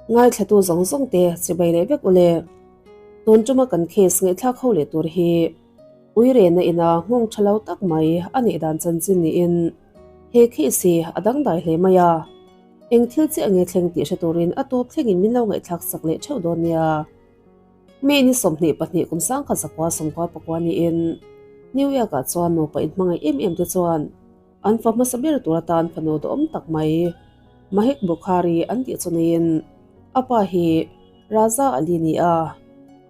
Ngaithlatu zawng zawng te chibai leh vek ule. Tun tuma kan case ngaihthlak ho leh tur hi Uirena ina nghawng tha lo tak mai a neih dan chanchin niin he case hi a dangdai hle mai a. Eng thil chiah nge thleng tih hre turin a tawp thlengin min lo ngaihthlak sak leh theuh dawn nia. May ni 22 kum sangkhat zakua sawmkua pakua niin New York ah chuan nupa inhmangaih em em te chuan An fa hmasa ber tur atan fanu duhawm tak mai Mahek Bukhari an tih chu niin a pa hi Raza Ali ni a,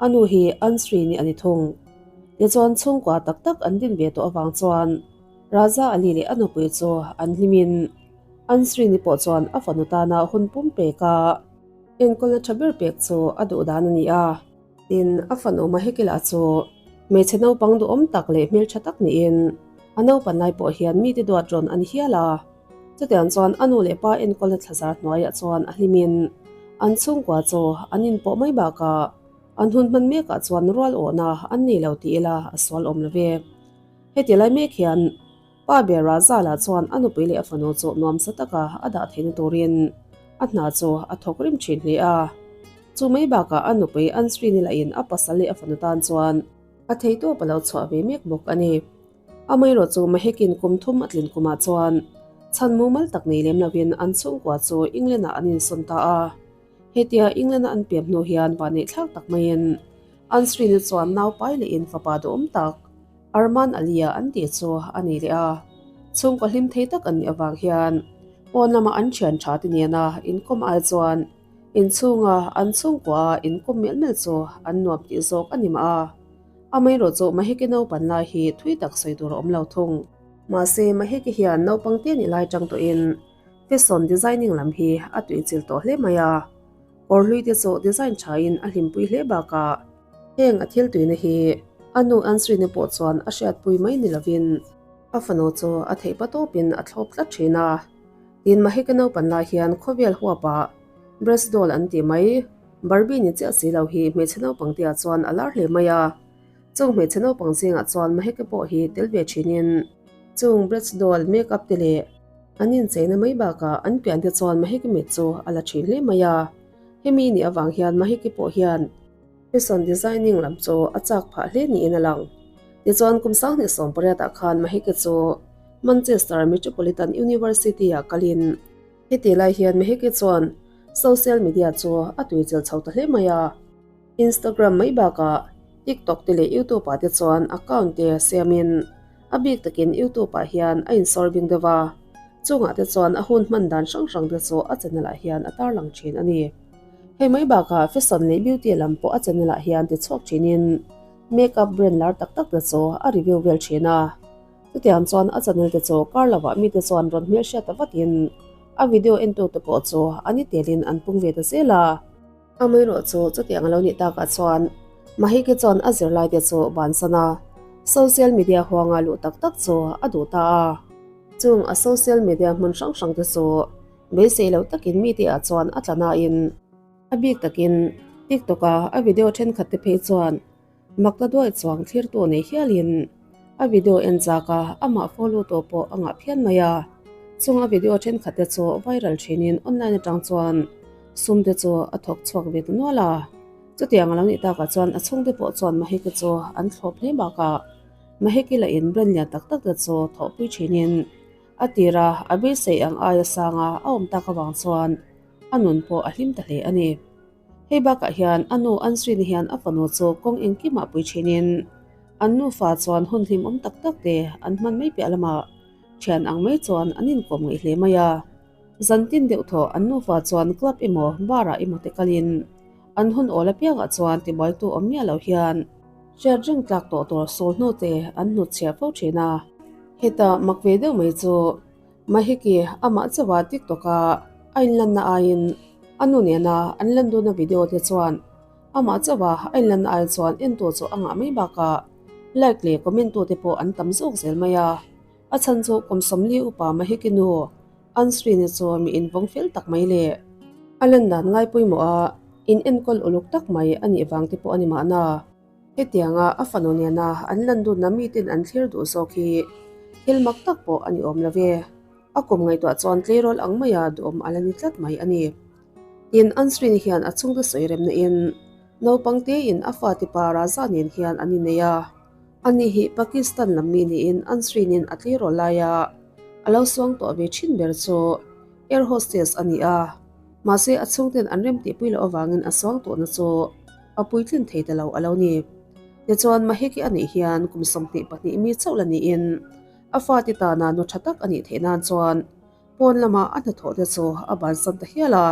a nu hi Ansri ni a ni thung. Tichuan chhungkua tak tak an din ve tawh avang chuan Raza Ali leh a nupui chu an hlimin Ansri ni pawh chuan a fanu tana hun pum peka enkawlna tha ber pek chu a duh dan a ni a. Tin, a fanu Mahekila chu hmeichhe naupang duhawm tak leh hmeltha tak niin a naupan lai pawh hian mite duat rawn a ni hial a. Chutiang chuan a nu leh pa enkawlna thlazar hnuaiah chuan a hlimin an chhungkua chu an inpawh mai bakah an hun hman mekah chuan rual awhna an nei lo ti ila a sual awm lo ve. Heti lai mek hian pa ber Razala chuan a nupui leh a fanu chu nuamsa taka a dah theihna turin a hna chu a thawk rim thin hle a. Chu mai bakah a nupui Ansrini lahin a pasal leh a fanu tan chuan a theitawp a lo chhuah ve mek bawk a ni. Amaherawh chu Mahekin kum thum a tlin kumah chuan chhan mumal tak nei lem lovin an chhungkua chu England-ah an insawn ta a. Hetia England-a an pian hnu hian vanneihthlak tak maiin Ansrini chuan naupai lehin fapa duhawm tak Arman Alia an tih chu a ni leh a, chhungkaw hlim thei tak an nih avang hian pawn lama an thian tha te nena inkawm ai chuan inchhunga an chhungkua inkawm melh melh chu an nuam tih zawk a ni mah a. Amaherawh chu Maheke naupan lai hi thui tak sawi tur a awm lo thung. Mahse, Maheke hian naupang te nih lai tang tawhin fashion designing lam hi a tuichilh tawh hle mai a, kawr hlui te chu design thain a hlimpui hle bakah, Heng a thil tuina hi a nu Ansrine pawh chuan a hriatpui mai ni lovin a fanu chu a theih pa tawpin a thlawp tlat thin a. Tin, Mahika naupan lai hian khawvel huapah Breast doll an tih mai, Barbie ni chiah si lo hi hmeichhe naupang tia chuan a lar hle mai a. Chung hmeichhe naupang zingah chuan Mahika pawh hi tel ve thinin chung Breast doll make-up te leh an incheina mai bakah an pian te chuan Mahika mit chu a la thin hle mai a. Hemi nih avang hian Mahika pawh hian Fashion designing lam chu a chak phah hle niin a lang. Tichuan kum 2018 ah khan Maheke chu Manchester Metropolitan University ah kalin heti lai hian Maheke chuan social media chu a tuichilh chho ta hle mai a. Instagram mai bakah TikTok te leh YouTube ah te chuan account te siamin a bik takin YouTube ah hian a insawr bing deuh a. Chungah te chuan a hun hman dan hrang hrang te chu a channel ah hian a tarlang thin a ni. Hei mai bakah fashion leh beauty lam pawh a channel ah hian ti chhuak thinin makeup brand lar tak tak te chu a review vel thin a. Chutiang chuan a channel te chu kar lovah mite chuan rawn hmelhriat ta vatin a video entu te pawh chu a ni telin an pung ve ta zel a. Amaherawh chu chutiang a lo nih takah chuan Mahiki chuan a zirlai te chu bansan a, social media huanga luh tak tak chu a duh ta a. Chung a social media hmun hrang hrang te chu Beisei lo takin mite ah chuan a tla nain a bik takin TikTok a a video thenkhat te phei chuan makna duai chuang thlirtu nei hialin a video en chak a amah follow tawh pawh a ngah phian mai a. Chung a video thenkhat te chu viral thinin online atang chuan sum te chu a thawk chhuak ve ta nual a. Chutiang a lo nih takah chuan a chhungte pawh chuan Mahika chu an thlawp hle bakah Mahiki lah in brand lian tak tak te chu thawhpui thinin A tira a beisei ang aia sanga a awm tak avang chuan a nun pawh a hlim ta hle a ni. Hei bakah hian a nu Answin hian a fanu chu kawng engkimah pui thinin an nufa chuan hun hlimawm tak tak te an hman mai piah lamah thian ang mai chuan an inkawm ngaih hle mai a. Zan tin deuh thaw an nufa chuan club emaw bar ah emaw te kalin an hun awl apiangah chuan tibuaitu awm miah lo hian Hriat reng tlak tawh tur sawl hnu te an hnutchhiah fo thin a. Heta mak ve deuh mai chu Mahiki amah chauha TikTok a a inlanna aiin a nu nena an lan duna video te chuan amah chauha a inlanna ai chuan entu chu a ngah mai bakah like leh comment tu te pawh an tam zawk zel mai a. A chhan chu kum 40 upa Mahiki nu Ansrine chu mi invawng fel tak mai leh a lan dan ngai pawimawh a in enkawl uluk tak mai a nih vang te pawh a ni mahna. Hetianga a fanu nena an lan dunna miten an thlir duh zawk hi thil mak tak pawh a ni awm lo ve. A kum ngaihtuah chuan tleirawl ang maia duhawm a la ni tlat mai a ni. Tin, Ansrin hian a chhungte sawi remna in naupang tein a fate pa Raza nen hian an innei a. Ani hi Pakistan lam mi niin Ansrinin a tleirawl laia a lo suang tawh ve thin ber chu air hostess a ni a. Mahse a chhungten an remtihpui loh avangin a suang tawhna chu a puitlin thei ta lo a lo ni. Tichuan Maheki a nih hian kum 22 mi chauh la niin a fate tana nu tha tak a nih theih nan chuan Pawn lama a hnathawh te chu a bansan ta hial a.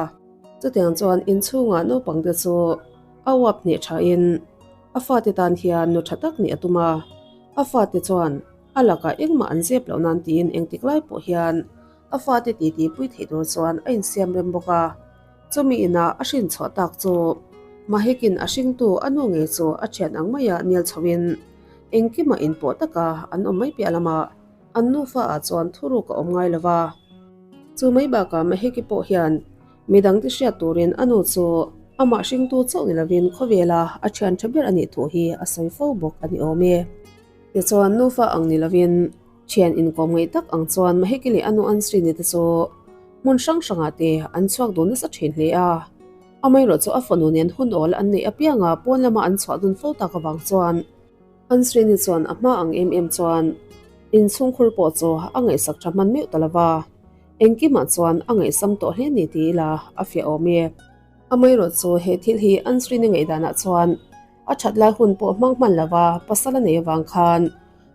Chutiang chuan inchhungah naupang te chu a uap hneh thain a fate tan hian nu tha tak nih a tum a. A fate chuan a lakah engmah an zep loh nan tiin engtik lai pawh hian a fate titi pui theih tur chuan a insiam rem bawk a. Chumi inah a hrin chhuah tak chu Mahekin a hringtu a nu ngei chu a thian ang maia nel chhoin engkimah inpawh taka an awm mai piah lamah An nufa ah chuan thuruk a awm ngai lo va. Chu mai bakah Maheki pawh hian midang te hriat turin a nu chu amah hringtu chauh ni lovin khawvela a thian tha ber a nih thu hi a sawi fo bawk a ni awm e. Tichuan nufa ang ni lovin thian inkawm ngaih tak ang chuan Maheki leh a nu Ansrini te chu hmun hrang hrangah te an chhuak dun nasa thin hle a. Amaherawhchu chu a fanu nen hun awl an neih apianga pawn lama an chhuah dun fo tak avang chuan Ansrini chuan a hma ang em em chuan inchhungkhur pawh chu a ngaihsak tha hman meuh ta lo va, engkimah chuan a ngaihsam tawh hle ni ti ila a fiah awm e. Amaherawh chu he thil hi Ansrini ngaihdanah chuan a that lai hun pawh hmang hman lo va, pasal a nei avang khan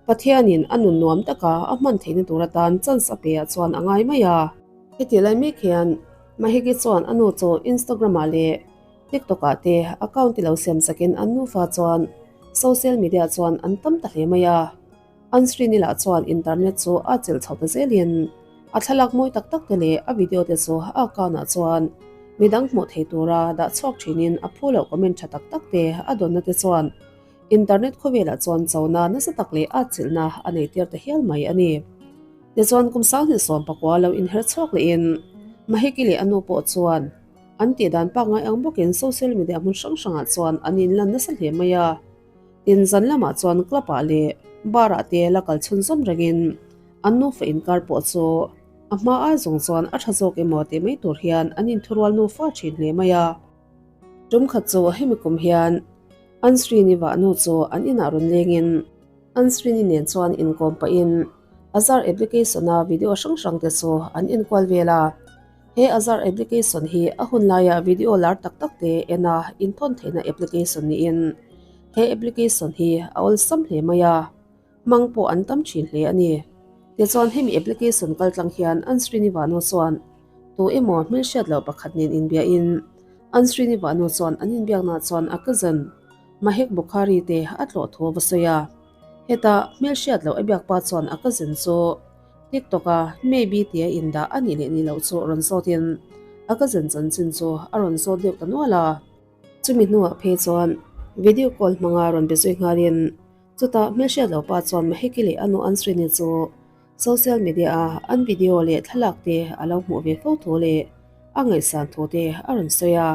Pathianin a nun nuam taka a hman theihna tur atan chance a pe ah chuan a ngai mai a. Heti lai mek hian Mahiki chuan a nu chu Instagram-ah leh TikTok ah te account ti lo siam sakin an nufa chuan social media chuan an tam ta hle mai a. An Srini lah chuan internet chu a chelh chho ta zelin a thlalak mawi tak tak te leh a video te chu a account ah chuan midang hmuh thei tura dah chhuak thinin a phu loh comment tha tak tak te a dawnna te chuan internet khawvelah chuan chona nasa tak leh a chelhna a nei tir ta hial mai a ni. Tichuan kum 2019 lo inher chhuak lehin Mahiki leh a nu pawh chuan An tih dan pangngai ang bawkin social media hmun hrang hrangah chuan an inlan nasa hle mai a. Tin, zan lamah chuan club ah leh bar ah te la kal chhunzawm rengin an nufa inkar pawh chu a hma ai zawng chuan a tha zawk emaw tih mai tur hian an inthurual nufa thin hle mai a. Tum khat chu hemi kum hian Ansrini vahnu chu an inah rawn lengin Ansrini nen chuan inkawm pahin Azar application-a video hrang hrang te chu an inkual vel a. He Azar application hi a hun laia video lar tak tak te en a inthawn theihna application niin he application hi a awlsam hle mai a, hmang pawh an tam thin hle a ni. Tichuan hemi application kaltlang hian an Srinivano chuan tu emaw hmelhriat loh pakhat nen inbiahin an Srinivano chuan an inbiakna chuan a cousin Mahek Bukhari te a tlawh thu a va sawi a. Heta hmelhriat loh a biak pa chuan a cousin chu TikTok a maybe tia indah a nih leh nih loh chu rawn zawtin a cousin chanchin chu a rawn zawt deuh ta nual a. Chumi hnuah phei chuan video call hmanga rawn be zui nghalin chutah hmelhriat lo pa chuan Maheki leh a nu Ansrini chu social media a an video leh thlalak te a lo hmuh ve fo thu leh a ngaihsan thu te a rawn sawi a.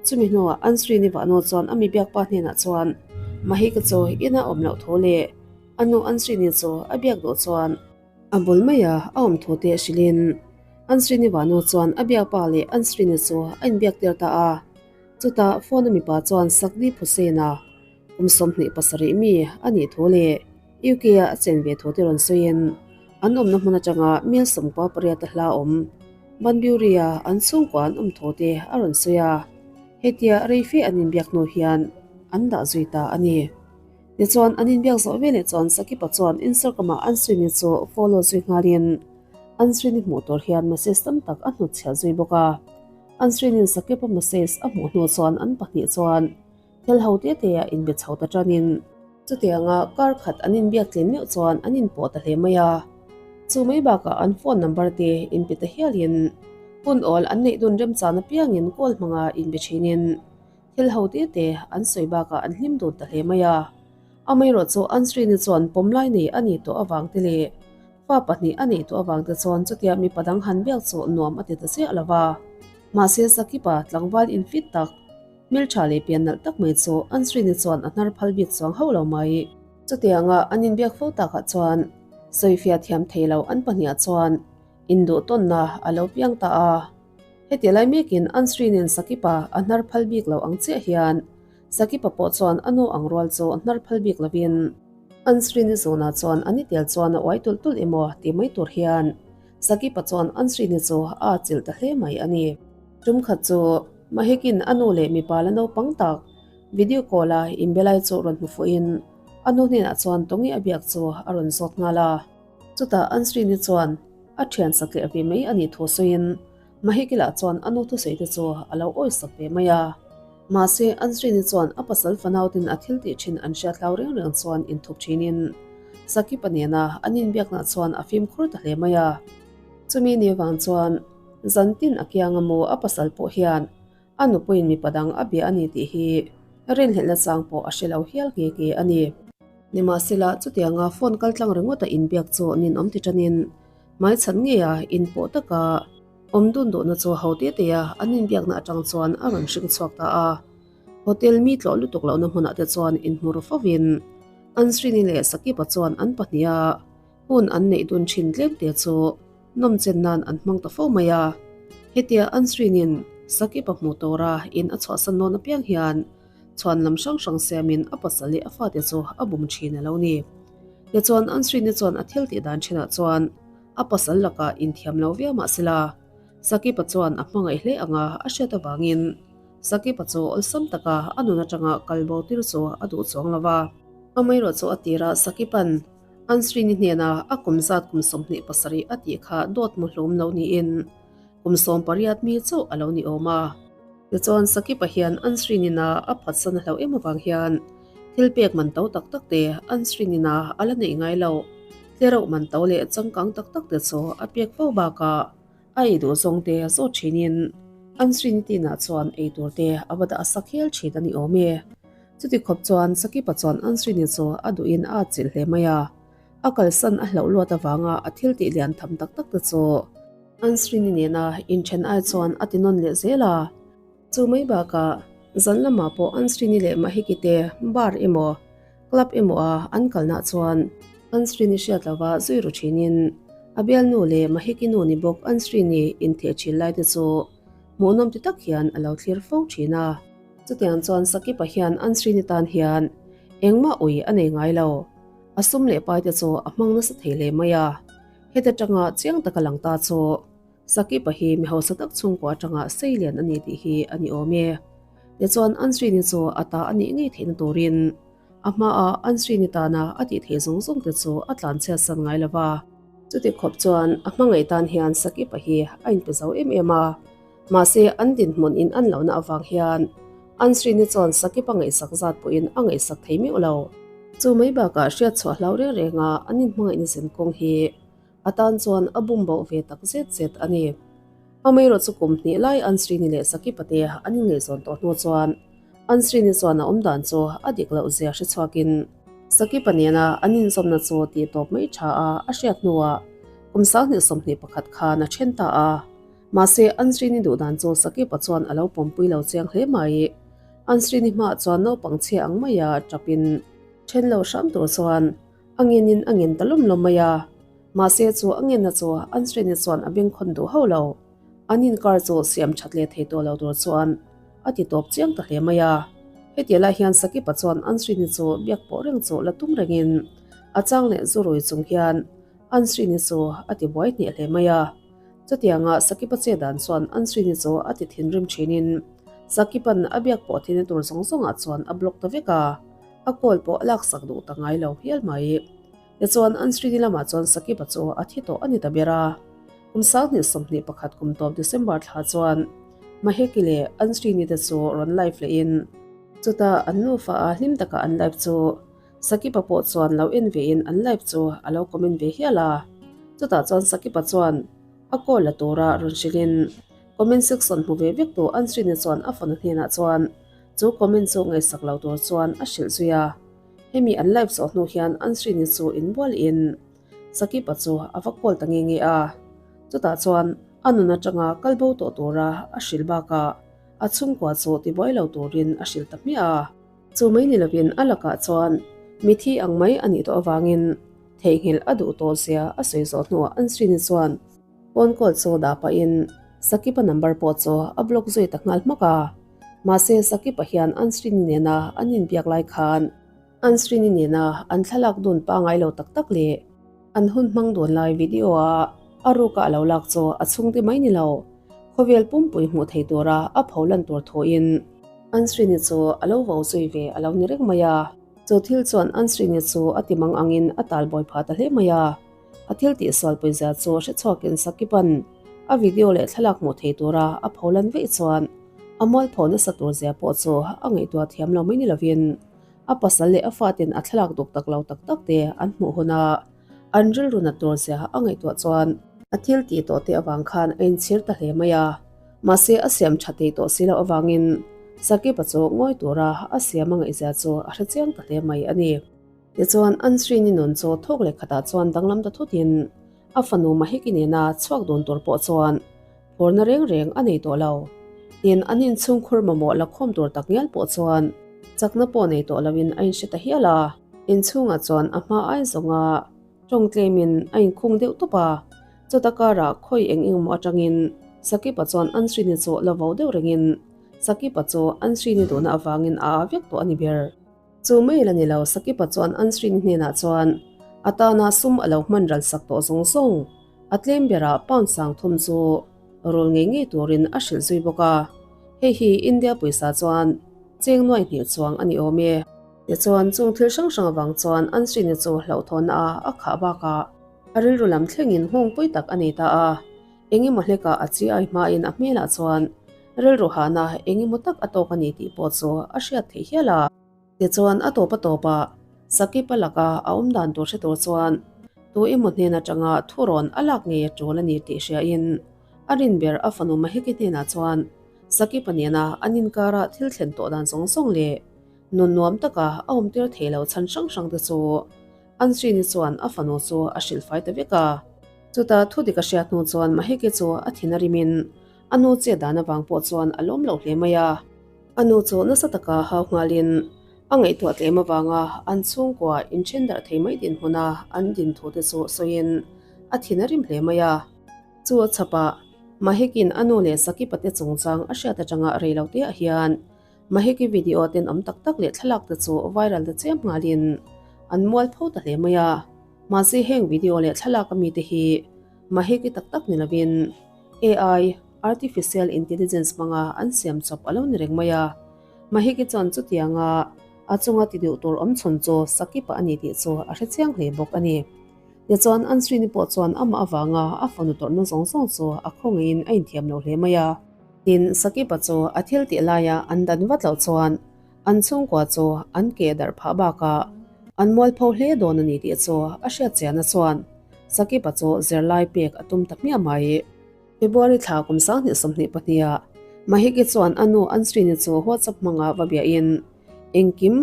Chumi hnuah Ansrini vahnu chuan a mi biak pa hnenah chuan Maheki chu ina awm loh thu leh A nu Ansrini chu a biak duh chuan a bul maia a awm thu te hrilhin Ansrini vahnu chuan a biak pa leh Ansrini chu a inbiak tir ta a. Chutah phone a mipa chuan Sakdeep Hussain-a kum 27 mi a nih thu leh UK-a a chen ve thu te rawn sawiin an awmna hmun atanga mil 18 a hla awm Banbury-a an chhungkua an awm thu te a rawn sawi a. Hetia reife an inbiak hnu hian an dah zui ta a ni. Tichuan, an inbiak zawh veleh chuan Sakipa chuan Instagram-ah Ansrini chu follow zui nghalin Ansrini hmuh tur hian message tam tak a hnutchhiah zui bawk a. Ansrinin Sakipa message a hmuh hnu chuan an pahnih chuan thil ho te te ah inbe chho ta tanin chutianga kar khat an inbiak tlin meuh chuan an inpawh ta hle mai a. Chu mai bakah an phone number te inpe ta hialin hun awl an neih dun remchan apiangin call hmanga inbe thinin Thil ho te te an sawi bakah an hlim dun ta hle mai a. Amaherawh chu Ansrini chuan pawmlai nei a nih tawh avang te leh fa pahnih a neih tawh avang te chuan chutia mipa dang han biak chu nuam a ti ta chiah lo va. Mahse Sakipa tlangval infit tak, hmeltha leh pian nalh tak mai chu Ansrini chuan a hnar phal bik chuang hauh lo mai. Chutianga an inbiak fo takah chuan sawifiah thiam thei lo an pahniah chuan induhtawnna a lo piang ta a. Heti lai mekin Ansrinin Sakipa a hnar phal bik lo ang chiah hian Sakipa pawh chuan a nu ang rual chu hnar phal bik lovin Ansrini zunah chuan a ni tel chuan a uai tulh tulh emaw tih mai tur hian Sakipa chuan Ansrini chu a atchilh ta hle mai a ni. Tum khat chu Mahekin a nu leh mipa la naupang tak video call a inbe lai chu rawn hmu fuhin a nu hnenah chuan Tongi a biak chu a rawn zawt nghal a. Chutah Ansrini chuan a thian satliah ve mai a nih thu sawiin Mahikila chuan a nu thusawi te chu a lo awisak ve mai a. Mahse, Ansrini chuan a pasal fanautin a thil tih thin an hriat hlau reng reng chuan inthup thinin Sakipa nena an inbiakna chuan a fimkhur ta hle mai a. Chumi ni vang chuan zantin a kianga mu a pasal pawh hian A nupuiin mipa dang a bia a ni tih hi rinhlelhna chang pawh a hre lo hial nghe nghe a ni. Nimahsela, chutianga phone kal tlang ringawt a inbiak chu ninawm ti tanin hmaichhan ngeia inpawh taka awm dun duhna chu ho te te a an inbiakna atang chuan a rawn hring chhuak ta a. Hotel mi tlawh lutuk lohna hmunah te chuan inhmu ru fovin Ansrini leh Sakipa chuan an pahniha Hun an neih dun thin tlemte chu nawmchen nan an hmang ta fo mai a. Hetia Ansrinin Sakipa hmuh tura in a chhuahsan nawn apiang hian chhuan lam hrang hrang siamin a pasal leh a fate chu a bum thin a lo ni. Tichuan Ansrini chuan a thil tih dan thinah chuan a pasal lakah inthiam lo viau mah sela Sakipa chuan a hmangaih hle anga a hriat avangin Sakipa chu awlsam taka a nun atanga kalbo tir chu a duh chuang lo va. Amaherawhchu chu a tirah Sakipan Ansrini hnena a kum zat kum 27 a tih kha dawt mu hlum lo niin kum 18 mi chauh a lo ni awm a. Tichuan Sakipa hian Ansrinina a phatsan a hlauh em avang hian thil pek man to tak tak te Ansrinina a la neih ngai loh tlereuh man to leh changkang tak tak te chu a pek fo bakah A ei duh zawng te zawt thinin Ansrini tinah chuan ei tur te a va dah sak hial thin a ni awm e. Chuti khawp chuan Sakipa chuan Ansrini chu a duhin a atchilh hle mai a, a kalsan a hlauh luat avanga a thil tih lian tham tak tak te chu Ansrini nena inthen ai chuan a ti nawn leh zel a. Chu mai bakah zan lamah pawh Ansrini leh Mahiki te bar emaw Club emaw a an kalnah chuan Ansrini hriat lova zui ru thinin a bialnu leh Mahiki nu ni bawk Ansrini intheh thin lai te chu hmuhnawm ti tak hian a lo thlir fo thin a. Chutiang chuan Sakipa hian Ansrini tan hian engmah ui a nei ngai lo, a sum leh pai te chu a hmang nasa thei hle mai a, heta tanga chiang taka lang ta chu Sakipa hi mi hausa tak chhungkua atanga sei lian a ni tih hi a ni awm e. Tichuan Ansrini chu a ta a nih ngei theihna turin a hmaah Ansrini tana a tih theih zawng zawng te chu a tlanchhiat san ngai lo va. Chuti khawp chuan a hmangaih tan hian Sakipa hi a inpe zo em em a, mahse an dinhmun in an lohna avang hian Ansrini chuan Sakipa ngaihsak zat pawhin a ngaihsak thei meuh lo. Chu mai bakah hriatchhuah hlau reng renga an inhmangaihna zen kawng hi A tan chuan a bum bauh ve tak zet zet a ni. Amaherawh chu kum hnih lai Ansrini leh Sakipa te an inngaihzawn tawh hnu chuan Ansrini chuan a awmdan chu a dik loh zia hre chhuakin Sakipa nena an inzawmna chu tih tawp mai tha a a hriat hnuah kum 2021 khan a then ta a. Mahse Ansrini duh dan chu Sakipa chuan a lo pawmpui lo chiang hle mai. Ansrini hmaah chuan naupang chhia ang maia tapin then lo hram tur chuan A ngenin a ngen ta lawm lawm mai a, mahse chu a ngenna chu Ansrini chuan a bengkhawn duh hauh lo. An inkar chu siam that leh thei tawh lo tur chuan a ti tawp chiang ta hle mai a. Hetiah lai hian Sakipa chuan Ansrini chu biak pawh reng chu la tum rengin a chang leh zu rui chung hian Ansrini chu a ti buai hneh hle mai a. Chutianga Sakipa che dan chuan Ansrini chu a ti thinrim thinin Sakipa'n a biak pawh thina tur zawng zawngah chuan a block ta vek a. A call pawh a laksak duh ta ngai lo hial mai. Tichuan, Ansrini lamah chuan Sakiba chu a thi tawh a ni ta ber a. Kum 2021 kum tawp December thla chuan Maheki leh Ansrini te chu rawn live lehin, chutah an nufa a hlim taka an live chu Sakiba pawh chuan lo en vein an live chu a lo comment ve hial a. Chutah chuan Sakiba chuan a call la tura rawn hrilhin comment section hmu ve vek tu Ansrini chuan a fanu hnenah chuan Chu comment chu ngaihsak lo tur chuan a hrilh zui a, hemi an live zawh hnu hian Ansrini chu inbual in Sakipa chu a va call ta nge nge a, chutah chuan a nun atanga kal bo tawh tura a hrilh bakah a chhungkua chu tibuai lo turin a hrilh ta hmiah a. Chu mai ni lovin a lakah chuan mithi ang mai a nih tawh avangin theihnghilh a duh tawh zia a sawi zawh hnuah Ansrini chuan phone call chu dah pahin. Sakipa number pawh chu a block zui ta nghal hmak a. Mahse Sakipa hian Ansrini nena an inbiak lai khan Ansrini nena an thlalak dun pangai lo tak tak leh an hun hmang dun lai video a a ruka a lo lak chu a chhungte mai ni lo, khawvel pumpui hmuh thei tura a pho lan tur thuin Ansrini chu a lo vo zui ve a lo ni reng mai a. Chu thil chuan Ansrini chu a ti mang angin a talbawi phah ta hle mai a. A thil tihsual pawizia chu hre chhuakin Sakipa'n a video leh thlalak hmuh thei tura a pho lan veih chuan a mualpho nasa tur zia pawh chu a ngaihtuah thiam lo mai ni lovin a pasal leh a faten a thlalak duk tak lo tak tak te an hmuh huna an rilru nat tur zia a ngaihtuah chuan a thil tih tawh te avang khan a inchhir ta hle mai a. Mahse a siam tha thei tawh si loh avangin Sakipa chu ngawi tura a siam a ngaihzia chu a hre chiang ta hle mai a ni. Tichuan, Ansrini nun chu thawk leh khatah chuan danglam ta thutin a fanu Mahiki nena chhuak dun tur pawh chuan phurna reng reng a nei tawh lo. Tin, an inchhungkhur mamawh la khawm tur tak ngial pawh chuan chakna pawh nei tawh loin a inhre ta hial a. Inchhungah chuan a hma ai zawnga tawng tlemin a inkhung deuh tawp a, chuta karah khawi eng eng maw atangin Sakipa chuan Ansrini chu la vo deuh rengin Sakipa chu Ansrini duhna avangin a aa vek tawh a ni ber. Chu mai la ni lo, Sakipa chuan Ansrini hnenah chuan a tana sum a lo hman ral sak tawh zawng zawng, a tlem berah pound 3000 chu rul ngei ngei turin a hrilh zui bawk a. Hei hi India pawisa chuan cheng nuai hnih chuang a ni awm e. Tichuan, chung thil hrang hrang avang chuan Ansrini chu hlauhthawnna a a khah bakah a rilru lam thlengin nghawng pawi tak a nei ta a. Engemaw hlekah a chi ai hmain a hmelah chuan rilru hahna engemaw tak a tawk a ni tih pawh chu a hriat theih hial a. Tichuan a tawp a tawpah Sakipa laka a awm dan tur hre tur chuan tu emaw hnen atanga thurawn a lak ngei a tul a ni tih hriain a rin ber a fanu Mahiki hnenah chuan Sakipa nena an inkara thil thlen tawh dan zawng zawng leh nun nuam taka a awmtir thei lo chhan hrang hrang te chu Ansrini chuan a fanu chu a hrilh fai ta vek a. Chuta thu dik a hriat hnu chuan Mahiki chu a thin a rimin a nu chet dan avang pawh chuan a lawm lo hle mai a. A nu chu nasa taka hau nghalin a ngaihtuah tlem avanga an chhungkua inthen darh thei mai dinhmuna an din thu te chu sawiin a thin a rim hle mai a. Chu a chhapah Mahiki'n a nu leh Sakipa te chungchang a hriat atanga rei lo teah hian Mahiki video tenawm tak tak leh thlalak te chu viral ta chiam nghalin an mual pho ta hle mai a. Mahse heng video leh thlalak a mite hi Mahiki tak tak ni lovin AI, Artificial Intelligence, hmanga an siam chawp a lo ni reng mai a. Mahiki chuan chutianga a chunga ti duh tur awm chhun chu Sakipa a ni tih chu a hre chiang hle bawk a ni. Tichuan Ansrini pawh chuan amah avanga a fanu tawrhna zawng zawng chu a khawngaihin a inthiam lo hle mai a. Tin, Sakipa chu a thil tih laia an dan vat loh chuan An chhungkua chu an ke darh phah bakah an mualpho hle dawn a ni tih chu a hriat chiahna chuan Sakipa chu zirlai pek a tum ta hmiah mai. February thla kum 2022 ah Mahiki chuan a nu Ansrini chu WhatsApp hmanga va biahin engkim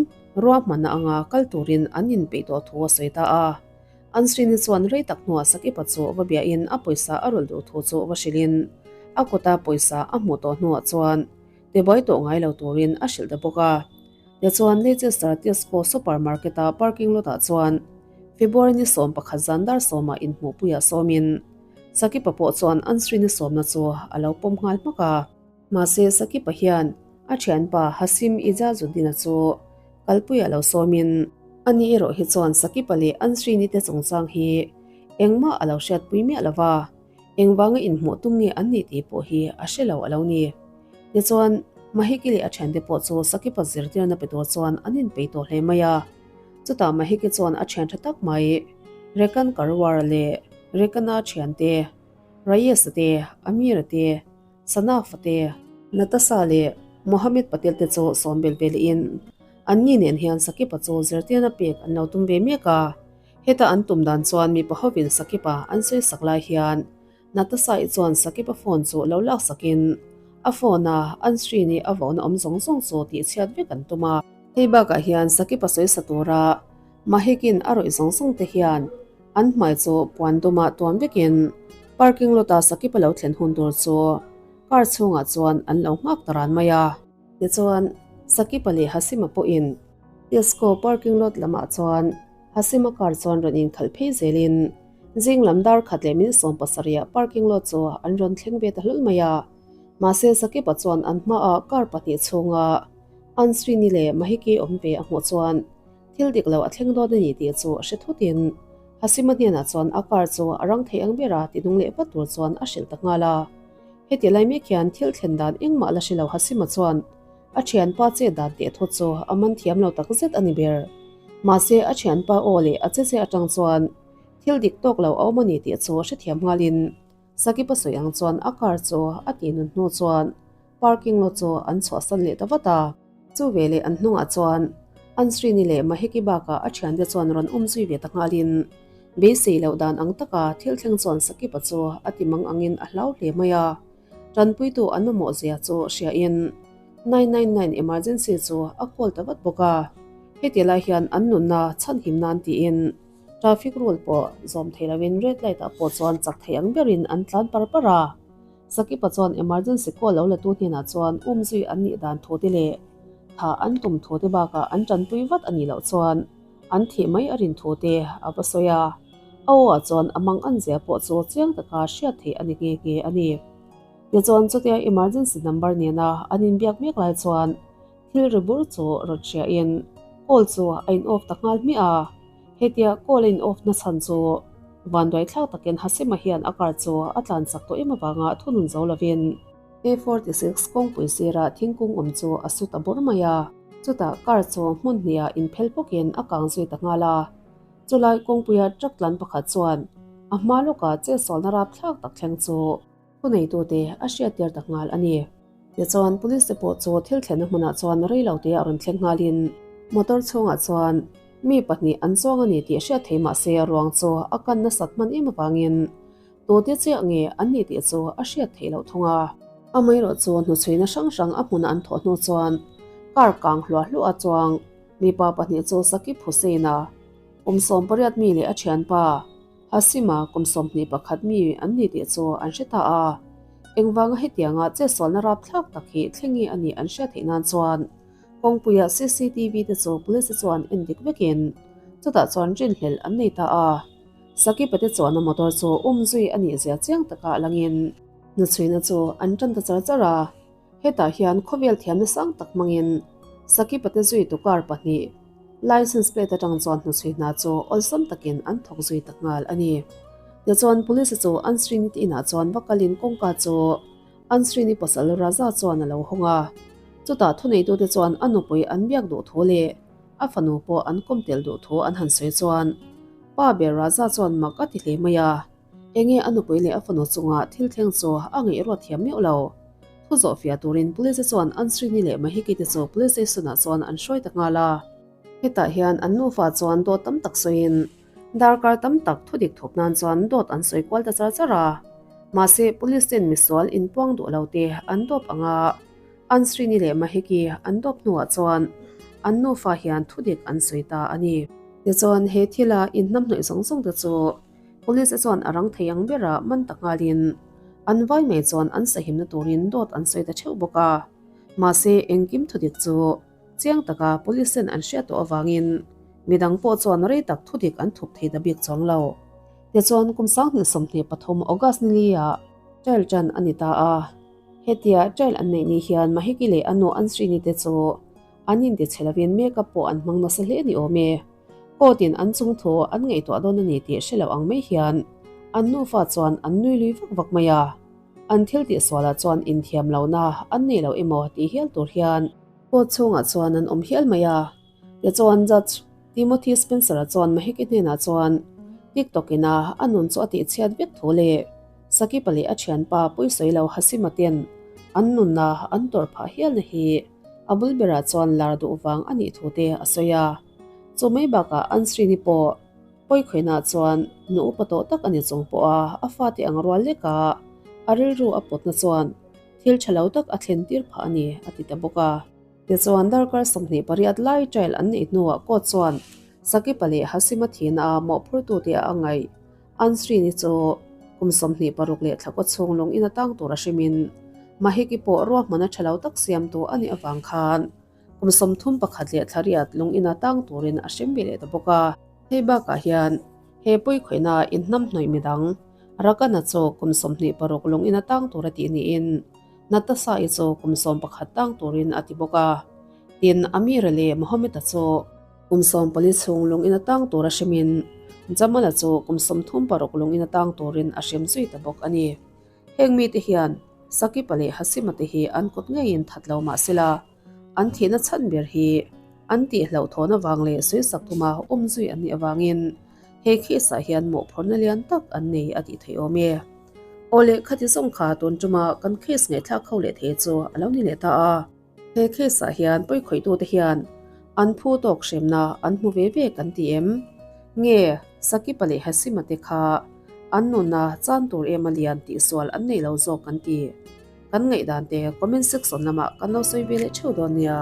ruahmanna anga kal turin an inpeih tawh thu a sawi ta a. Ansrini chuan rei tak hnuah Sakipa chu va biahin a pawisa a rawlh duh thu chu va hrilhin a kuta pawisa a hmuh tawh hnuah chuan Tibuai tawh ngai lo turin a hrilh ta bawk a. Tichuan Leicester Tesco Supermarket-a parking lot-ah chuan February ni 11 zan dar sawmah inhmuhpuiah sawmin Sakipa pawh chuan Ansri ni sawmna chu a lo pawm nghal hmak a. Mahse Sakipa hian a thianpa Hasim Ijazuddin-a chu kalpuiah lo sawmin ani erawh hi chuan Sakipa leh Ansri ni te chungchang hi engmah a lo hriatpui miah lo va. Engvanga inhmuh tum nge an nih tih pawh hi a hre lo a lo ni. Tichuan, Mahiki leh a thiante pawh chu Sakipa zirtirna pe tur chuan an inpeih tawh hle mai a. Chutah Mahiki chuan a thian tha tak mai, Rekan Karwar leh Rekana thiante, Rayesa te, Amira te, Sanafa te, Natasa leh Mohammed Patel te chu sawm bel ve lehin anni nen hian Sakipa chu zirtirna pek an lo tum ve mek a. Heta an tum dan chuan mipa hovin Sakipa an sawi sak lai hian Natasha-i chuan Sakipa phone chu lo lak sakin a phone a an screen-i a vauna awm zawng zawng chu tih chhiat vek an tum a. Hei bakah hian Sakipa sawi sa tura Mahekin a rawih zawng zawng te hian an hmai chu puan duma tuam vekin parking lot-a Sakipa lo thlen hun tur chu car chhungah chuan an lo nghak ta ran mai a. Tichuan, Sakipa leh Hasima pawhin Tesco parking lot lamah chuan Hasima car chuan rawn inkhalh phei zelin. Zing lam dar khat leh min 70 ah parking lot chu an rawn thleng ve ta hlawl mai a. Mahse Sakipa chuan an hmaah car pahnih chhunga Ansrini leh Mahiki awm ve a hmuh chuan thil dik lo a thleng dawn a ni tih chu a hre thutin Hasima hnenah chuan a car chu a rang thei ang bera ti nung leh vat tur chuan a hrilh ta nghal a. Heti lai mek hian thil thlen dan engmah la hre lo Hasima chuan a thianpa chet dan teh thawt chu a man thiam lo tak zet a ni ber. Mahse a thianpa aw leh a che che atang chuan thil dik tawk lo a awm a ni tih chu hrethiam nghalin Sakipa sawi ang chuan a car chu a tih nun hnu chuan parking lot chu an chhuahsan leh ta vat a. Chu veleh an hnungah chuan Ansrini leh Maheki bakah a thiante chuan rawn awm zui ve ta nghalin beisei loh dan ang taka thil thleng chuan Sakipa chu a ti mang angin a hlau hle mai a. Tanpuitu an mamawh zia chu hriain 999 emergency chu a call ta vat bawk a. Heti lai hian an nunna chhanhim nan tiin traffic rule pawh zawm thei loin red light ah pawh chuan chak thei ang berin an tlan par par a. Sakipa chuan emergency call lo latu hnenah chuan umzui an nih dan thu te leh tha an tum thu te bakah an tanpui vat a nih loh chuan an thih mai a rin thu te a va sawi a. A aw ah chuan a mang an zia pawh chu chiang taka hriat theih a ni nghe nghe a ni. Tichuan chutia emergency number nena an inbiak mek lai chuan thil ri bur chu rawn hriain call chu a in off ta nghal hmiah a. Hetia call a in off na chhan chu vanduaithlak takin Hasima hian a car chu a tlan chak tawh em avanga thunun zo lovin A46 kawngpui sirah thingkung awm chu a su ta bur mai a. Chutah car chu hmun hniha inphel bawkin a kang zui ta nghal a. Chulai kawngpuia truck tlan pakhat chuan a hma lawkah chetsualna rapthlak tak thleng chu Thuneitute a hriattir ta nghal a ni. Tichuan, Police te pawh chu thil thlenna hmunah chuan rei lo te a rawn thleng nghalin motor chhungah chuan mi pahnih an chuang a ni tih hriat thei mah se ruang chu a kan nasat hman em avangin tute chiah nge an ni tih chu a hriat theih loh thung a. Amaherawh chu hnuchhuina hrang hrang a hmuna an thawh hnu chuan car kang hluah hluah a chuang mipa pahnih chu Sakib Hussain-a kum 80 mi leh a thianpa Hasima kum 21 mi an ni tih chu an hre ta a, engvanga hetianga chetsualna rapthlak tak hi thlengi a nih an hriat theih nan chuan kawngpuia cctv te chu police chuan en dik vekin chutah chuan rinhlelh an nei ta a. Sakipa te chuan a motor chu um zui a nih zia chiang taka langin hnuchhuina chu an tan ta char char a. Hetah hian khawvel thiamna sang tak hmangin Sakipa te zuitu car pahnih License plate atang chuan hnuchhui hna chu awlsam takin an thawk zui ta nghal a ni. Tichuan Police chu Ansrini te inah chuan va kalin kawngka chu Ansrini pasal Raza chuan a lo hawng a. Chutah thuneitute chuan a nupui an biak duh thu leh a fanu pawh an kawm tel duh thu an han sawi chuan pa ber Raza chuan mak a ti hle mai a. Enge a nupui leh a fanu chunga thil thleng chu a ngaihruat thiam meuh lo. Thu zawh fiah turin Police chuan Ansrini leh Mahiki te chu Police Station ah chuan an hruai ta nghal a. Hetah hian an nufa chuan dawt tam tak sawiin darkar tam tak thudik thup nan chuan dawt an sawi kual ta char char a. Mahse Police ten misual inpuang duh lo te an dawp ang a, Ansrini leh Mahiki an dawp hnuah chuan an nufa hian thudik an sawi ta a ni. Tichuan he thila inhnamhnawih zawng zawng te chu Police chuan a rang thei ang bera man ta nghalin an vai mai chuan an sahimna turin dawt an sawi ta theuh bawk a. Mahse engkim thudik chu chiang taka police ten an hriat tawh avangin midang pawh chuan rei tak thudik an thup thei ta bik chuang lo. Tichuan kum 2023 August ni li ah trial tan a ni ta a. Hetia trial an neih ni hian Mahiki leh a nu Ansrini te chu An intichhe lovin makeup pawh an hmang nasa hle ni awm e. Court in an chung thu an ngaihtuah dawn a ni tih hre lo ang mai hian an nufa chuan an nui lui vak vak mai a. An thil tih sualah chuan inthiam lohna an nei lo emaw tih hial tur hian court chhungah chuan an awm hial mai a. Tichuan Judge Timothy Spencer-a chuan Mahiki hnenah chuan TikTok ina a nun chu a tihchhiat vek thu leh Sakipa leh a thianpa pawisawi lo Hasima ten an nunna an tawrh phah hialna hi A bul berah chuan lar duh vang a nih thu te a sawi a. Chu mai bakah Ansrini pawh pawikhawinah chuan nu upa tawh tak a ni chung pawha a fate ang rual lek a, a rilru a pawtna chuan thil tha lo tak a thlen tir phah a ni a ti ta bawk a. Tichuan darkar 28 lai trial an neih hnuah court chuan Sakipa leh Hasima thihna a mawhphurtute a angaih. Ansrini chu kum 26 leh thla kaw chhung lung in a tang tur a hrimin Mahiki pawh ruahman a tha lo tak siamtu a nih avang khan kum 31 leh thla riat lung in a tang turin a hrim ve leh ta bawk a. Hei bakah hian He pawikhawihna inhnamhnawih midang Rakana chu kum 26 lung in a tang tur a tih niin Natasha-i chu kum 11 tang turin a ti bawk a. Tin, Amira leh Mohammed-a chu kum 14 chhung lung in a tang tur a hremin Jamal-a chu kum 36 lung in a tang turin a hrem zui ta bawk a ni. Heng mite hian Sakipa leh Hasima te hi an kut ngeiin that lo mah sela, an thihna chhan ber hi an tih hlauhthawn avang leh sawisak tuma awm zui an nih avangin he case ah hian mawhphurhna lian tak an nei a tih theih awm e. Aw leh khati zawng kha tun tuma kan case ngaihthlak ho leh thei chu a lo ni leh ta a. He case ah hian pawikhawih-tute hian an phu tawk hremna an hmu ve ve kan ti em? Nge Sakipa leh Hasima te kha an nunna chan tur em a lian tih sual an nei lo zawk kan ti? Kan ngaihdan te comment section lamah kan lo sawi ve leh theuh dawn nia.